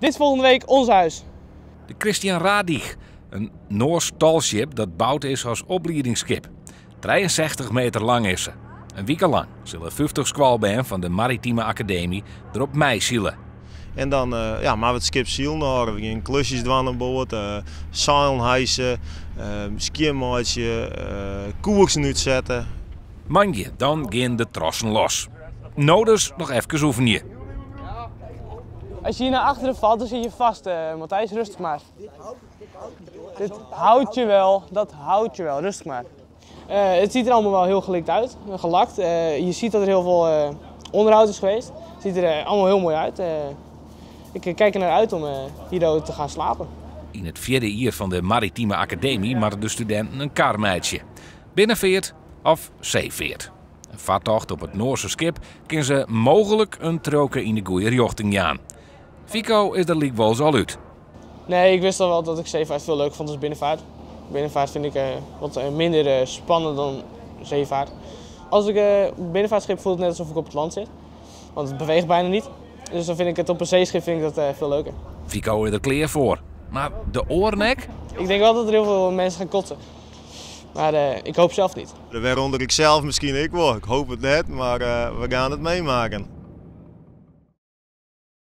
Dit is volgende week ons huis. De Christian Radich, in Noarsk tallship dat boud is as opliedingsskip. 63 meter lang is se. In wike lang sille 50 skoalbern fan de Maritieme Akademy derop meisile. En dan ja, moatte we it skip silen hâlde. We gean klusjes dwaan oan board, seilen hijse, skjinmeitsje, koersen útsette. Moandei, dan gean de trossen los. No dus noch efkes oefenje. As je hier naar achteren valt, dan zit je vast, Matthijs. Rustig maar. Dit houdt je wel, dat houdt je wel. Rustig maar. Het ziet er allemaal wel heel gelikt uit, gelakt. Je ziet dat er heel veel onderhoud is geweest. Het ziet er allemaal heel mooi uit. Ik kijk er naar uit om hier te gaan slapen. Yn it fjirde jier fan de Maritieme Akademy moatte de studinten in kar meitsje. Binnenfeart of seefeart. In fartocht op it Noarske skip kin se mooglik in triuwke yn de goede rjochting jaan. Fico is der lykwols al út. Nee, ik wist al wel dat ik zeevaart veel leuker vond dan binnenvaart. Binnenvaart vind ik wat minder spannend dan zeevaart. Als ik op een binnenvaartschip voel het net alsof ik op het land zit. Want het beweegt bijna niet. Dus dan vind ik het op een zeeschip vind ik dat veel leuker. Fico is der klear foar. Mar de oaren ek? Ik denk wel dat er heel veel mensen gaan kotsen. Maar ik hoop zelf niet. Wêrûnder ik sels miskien ek wol. Ik hoopje it net, mar we gean it meimeitsjen.